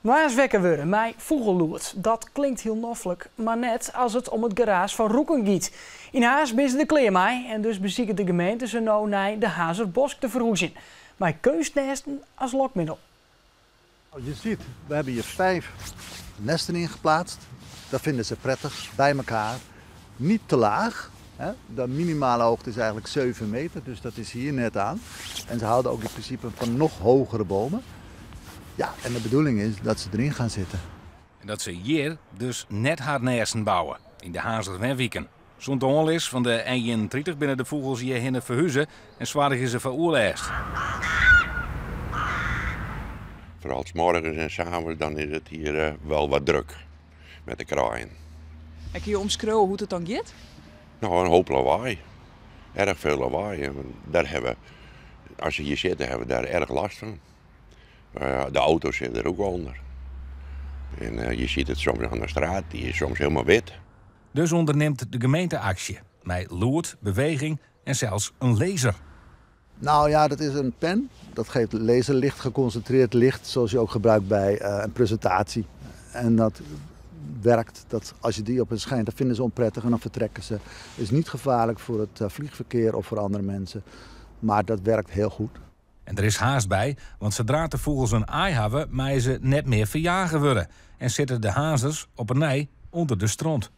Moarns wekker wurde mei fûgellûd, dat klinkt hiel noflik, mar net as it om it geraas fan roeken giet. Yn Harns binne se der klear mei en dus besiket de gemeente se no nei de Harnzerbosk te ferhúzjen. Mei keunstnêsten as lokmiddel. Je ziet, we hebben hier vijf nesten ingeplaatst. Dat vinden ze prettig, bij elkaar. Niet te laag. Hè. De minimale hoogte is eigenlijk 7 meter, dus dat is hier net aan. En ze houden ook in principe van nog hogere bomen. Ja, en de bedoeling is dat ze erin gaan zitten. En dat se hjir dus net har nêsten bouwe, yn de Harnzer wenwiken. Sûnt de oanlis fan de N31 binne de fûgels hjirhinne ferhuze en soargje se foar oerlêst. Vooral 's morgens en 's avonds, dan is het hier eh, wel wat druk met de kraaien. En kinne jo omskriuwe hoe't it dan giet? Nou, een hoop lawaai. Erg veel lawaai. En daar hebben we, als ze hier zitten, hebben we daar erg last van. De auto's zitten er ook onder. En je ziet het soms aan de straat, die is soms helemaal wit. Dus ûndernimt de gemeente aksje. Mei lûd, beweging en sels in laser. Nou ja, dat is een pen. Dat geeft laserlicht, geconcentreerd licht, zoals je ook gebruikt bij een presentatie. En dat werkt, dat als je die op hen schijnt, dat vinden ze onprettig en dan vertrekken ze. Is niet gevaarlijk voor het vliegverkeer of voor andere mensen, maar dat werkt heel goed. En der is haast by, want sadra't de fûgels in aai hawwe, meie se net mear ferjage wurde en sitte de Harnzers op 'e nij ûnder de stront.